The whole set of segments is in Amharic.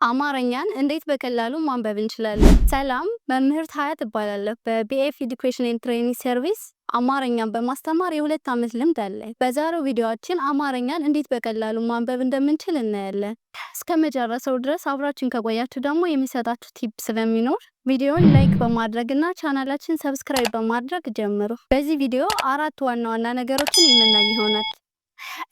አማርኛን እንዴት በቀላሉ ማንበብ እንችላለን? ሰላም፣ መምህርት ሀያት እባላለሁ። በ BF Education and Training Service አማርኛን በማስተማር የ2 ዓመት ልምድ አለኝ። በዛሬው ቪዲዮአችን አማርኛን እንዴት በቀላሉ ማንበብ እንደምንችል እናያለን። እስከ መጨረሻው ድረስ አብራችን ከቆያችሁ ደግሞ የሚሰጣችሁ tip ስለሚኖር ቪዲዮን like በማድረግ እና ቻናላችን subscribe በማድረግ ጀምሩ። በዚህ ቪዲዮ አራት ዋና ዋና ነገሮችን የምናይ ይሆናል።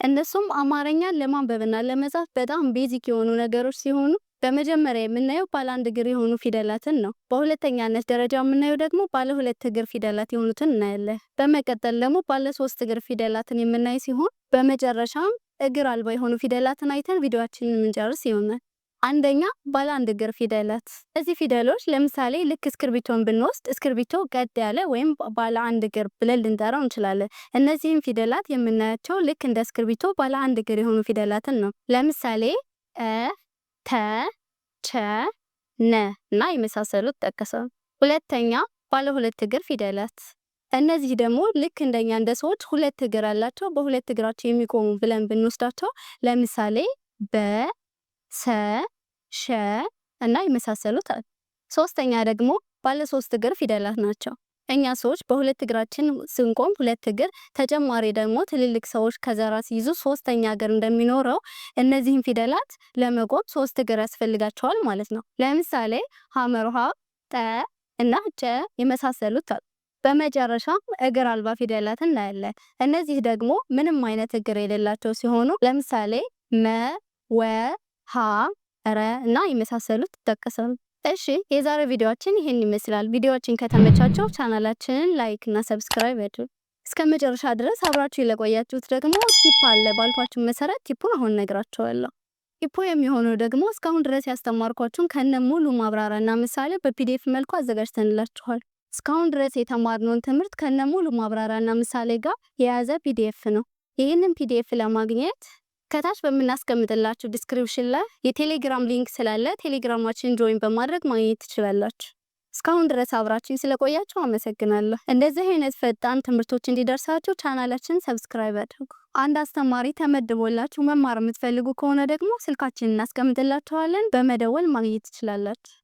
እነሱም አማርኛን ለማንበብና ለመጻፍ በጣም basic የሆኑ ነገሮች ሲሆኑ፣ በመጀመሪያ የምናየው ባለ አንድ እግር የሆኑ ፊደላትን ነው። በሁለተኛነት ደረጃ የምናየው ደግሞ ባለ ሁለት እግር ፊደላት የሆኑትን እናያለን። በመቀጠል ደግሞ ባለ ሶስት እግር ፊደላትን የምናይ ሲሆን፣ በመጨረሻም እግር አልባ የሆኑ ፊደላትን አይተን ቪዲዮአችንን የምንጨርስ ይሆናል። አንደኛ፣ ባለ አንድ እግር ፊደላት። እነዚህ ፊደሎች ለምሳሌ ልክ እስክርቢቶን ብንወስድ እስክርቢቶ ቀጥ ያለ ወይም ባለ አንድ እግር ብለን ልንጠራው እንችላለን። እነዚህም ፊደላት የምናያቸው ልክ እንደ እስክርቢቶ ባለ አንድ እግር የሆኑ ፊደላትን ነው። ለምሳሌ እ፣ ተ፣ ቸ፣ ነ እና የመሳሰሉት ይጠቀሳሉ። ሁለተኛ፣ ባለ ሁለት እግር ፊደላት። እነዚህ ደግሞ ልክ እንደኛ እንደ ሰዎች ሁለት እግር አላቸው። በሁለት እግራቸው የሚቆሙ ብለን ብንወስዳቸው ለምሳሌ በ፣ ሰ፣ ሸ እና የመሳሰሉት አሉ። ሶስተኛ ደግሞ ባለ ሶስት እግር ፊደላት ናቸው። እኛ ሰዎች በሁለት እግራችን ስንቆም ሁለት እግር፣ ተጨማሪ ደግሞ ትልልቅ ሰዎች ከዘራ ሲይዙ ሶስተኛ እግር እንደሚኖረው እነዚህን ፊደላት ለመቆም ሶስት እግር ያስፈልጋቸዋል ማለት ነው። ለምሳሌ ሐመሩ ሐ፣ ጠ እና ጨ የመሳሰሉት አሉ። በመጨረሻም እግር አልባ ፊደላትን እናያለን። እነዚህ ደግሞ ምንም አይነት እግር የሌላቸው ሲሆኑ ለምሳሌ መ፣ ወ፣ ሀ፣ ረ እና የመሳሰሉት ይጠቀሳሉ። እሺ፣ የዛሬው ቪዲዮአችን ይህን ይመስላል። ቪዲዮአችን ከተመቻችሁ ቻናላችንን like እና subscribe ያድርጉ። እስከ መጨረሻ ድረስ አብራችሁ ለቆያችሁት ደግሞ tip አለ ባልኳችሁ መሰረት tip ኡን አሁን እነግራችኋለሁ። Tip ኡ የሚሆነው ደግሞ እስካሁን ድረስ ያስተማርኳችሁን ከነ ሙሉ ማብራሪያና ምሳሌ በ PDF መልኩ አዘጋጅተንላችኋል። እስካሁን ድረስ የተማርነውን ትምህርት ከነ ሙሉ ማብራሪያና ምሳሌ ጋር የያዘ PDF ነው። ይህንን PDF ለማግኘት ከታች በምናስቀምጥላችሁ description ላይ የቴሌግራም link ስላለ ቴሌግራማችን join በማድረግ ማግኘት ትችላላችሁ። እስካሁን ድረስ አብራችሁኝ ስለቆያችሁ አመሰግናለሁ። እንደዚህ አይነት ፈጣን ትምህርቶች እንዲደርሳችሁ ቻናላችን subscribe አድርጉ። አንድ አስተማሪ ተመድቦላችሁ መማር የምትፈልጉ ከሆነ ደግሞ ስልካችንን እናስቀምጥላችኋለን። በመደወል ማግኘት ትችላላችሁ።